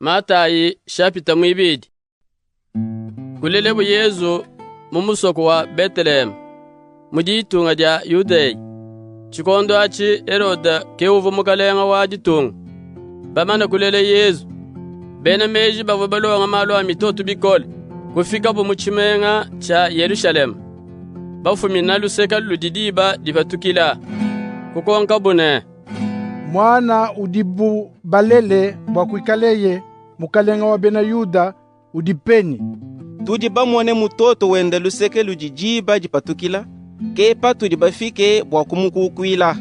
Matayi shapita muibidi. Kulelebu Yezu mu musoko wa Beteleheme mu ditunga dia Yudeya. Tshikondo atshi Herode ke uvua mukalenga wa ditunga. Bamane kulela Yezu, bena meji bavua balonga malu a mitoto bikole, kufikabu mu tshimenga tshia Yelushalema, bafumina luseke ludi diba dipatukila. Kukonkabu ne, Muana udibu balele bua kuikaleye mukalenga wa bena Yuda udi penyi? Tudi bamone mutoto wende luseke ludi diba dipatukila, ke patudi bafike bua kumukukuila.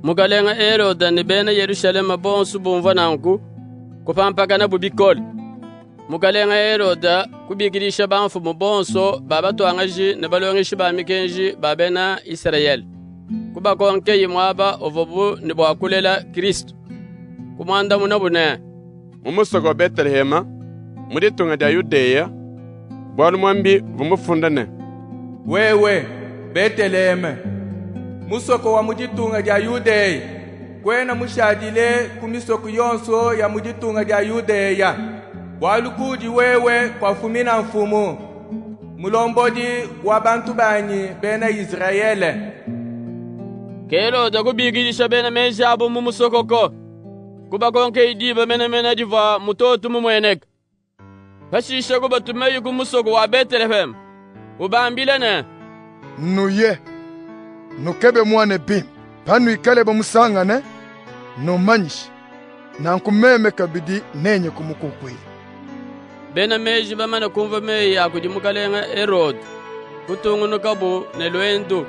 Mukalenga Herode ne bena Yelushalema bonsu bumvua nanku, kupampakanabu bikole. Mukalenga Herode kubikidisha bamfumu bonso ba batuangaji ne balongeshi ba mikenji ba bena Izrayele. Kubakonkeyi muaba uvuabu ne bua kulela Kristu. Kumuandamunabu ne, Mu musoko wa Betleheme, mu ditunga dia Yudeya, bualu muambi uvua mufunde ne, Wewe Betleheme, musoko wa mu ditunga dia Yudeya, kuena mushadile ku misoko yonso ya mu ditunga dia Yudeya, bualu kudi wewe kuafumina mfumu, mulombodi wa bantu banyi bena Izrayele. Ke Herode kubikidisha bena meji abu mu musokoko, kubakonkeyi diba menemene divua mutoto mumueneke. Pashishe kubatumaye ku musoko wa Betleheme, ubambila ne, Nuye, nukebe muana bimpe. Panuikale bamusangane, nummanyishe. Nanku meme kabidi nenye kumukukuila. Bena meji bamane kumvua meyi a kudi mukalenga Herode, kutungunukabu ne luendu.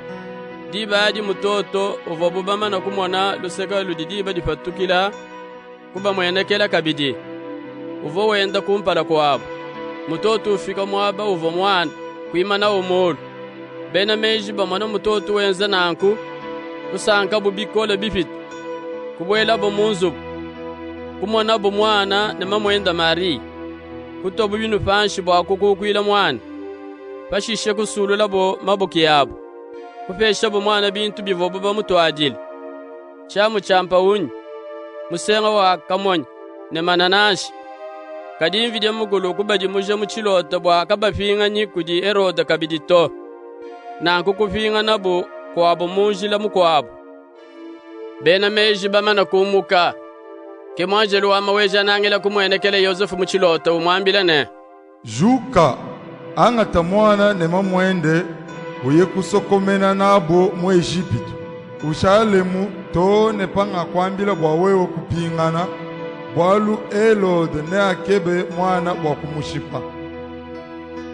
Diba adi mutoto uvuabu bamane kumona luseke ludi diba dipatukila kubamuenekela kabidi. Uvua wenda kumpala kuabu. Mutoto ufika muaba uvua muana, kuimanawu mulu. Bena meji bamona mutoto wenza nanku, kusankabu bikole bipite. Kubuelabu mu nzubu, kumonabu muana ne mamuende Mariya. Kutuabu binu panshi bua kukukuila muana. Pashishe kusululabu mabuki abu, kupeshabu muana bintu bivuabu bamutuadile: tshiamu tshia mpawungi, musenga wa kamonya ne manananshi. Kadi Mvidi Mukulu kubadimuja mu tshilota bua kabapinganyi kudi Herode kabidi to. Nanku kupinganabu kuabu mu njila mukuabu. Bena meji bamane kumuka, ke muanjelu wa Maweja-Nangila kumuenekela Yozefe mu tshilota, umuambila ne, Juka, angata muana ne mamuende, uye kusokomena nabu mu Ejipitu. Ushalemu too ne pangakuambila bua wewe kupingana, bualu Erode neakebe muana bua kumushipa.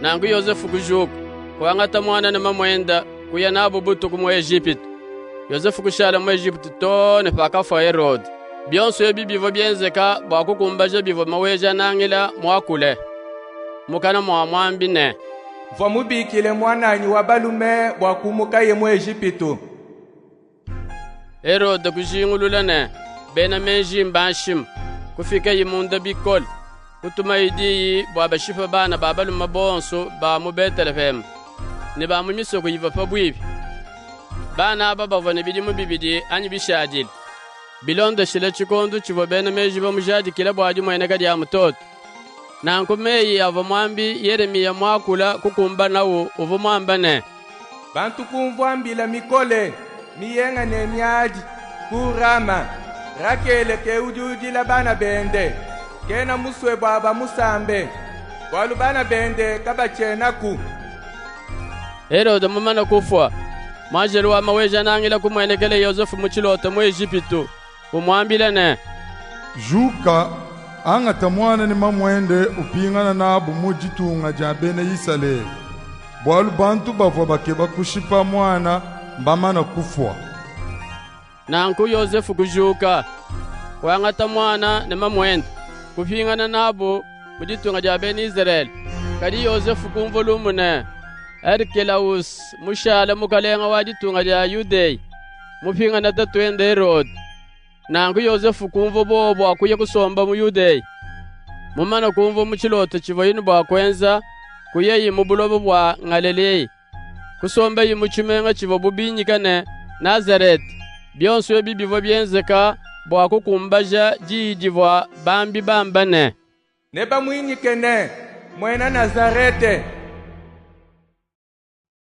Nanku Yozefe kujuka, kuangata muana ne mamuende, kuya nabu butuku mu Ejipitu. Yozefe kushala mu Ejipitu too ne pakafua Erode. Bionso ebi bivua bienzeka bua kukumbaja bivua Maweja-Nangila muakule mukana mua muambi ne, Mvua mubikile muananyi wa balume bua kumukaye mu Ejipitu. Herode kujingulula ne, bena meji mbanshime, kufikaye munda bikole, kutumaye diyi bua bashipe bana ba balume bonso ba mu Betleheme ne ba mu misoko ivua pabuipi. Bana aba bavua ne bidimu bibidi anyi bishadile, bilondeshile tshikondu tshivua bena meji bamujadikila bua dimueneka dia mutoto. Nanku meyi avua muambi Yeremiya muakula kukumbanawu uvua muambe ne, Bantu kumvua mbila mikole, miyenga ne miadi ku Rama. Rakele ke udi udila bana bende, kena musue bua bamusambe, bualu bana bende kabatshienaku. Herode mumane kufua, muanjelu wa Maweja-Nangila kumuenekela Yozefe mu tshilota mu Ejipitu, umuambila ne, Juka, angata muana ne mamuende, upingana nabu mu ditunga dia bena Isalele, bualu bantu bavua bakeba kushipa muana mbamane kufua. Nanku Yozefe kujuka, kuangata muana ne mamuende, kupingana nabu mu ditunga dia bena Izrayele. Kadi Yozefe kumvua lumu ne, Arkelawuse mushale mukalenga wa ditunga dia Yudeya, mupingane tatuende Erode. Nanku Yozefe kumvua buowa bua kuya kusomba mu Yudeya. Mumane kumvua mu tshilota tshivuaye ne bua kuenza, kuyaye mu buloba bua Ngalileya. Kusombaye mu tshimenga tshivuabu binyika ne Nazarete. Bionso ebi bivua bienzeka bua kukumbaja diyi divua bambi bamba ne, Nebamuinyike ne, Muena Nazarete.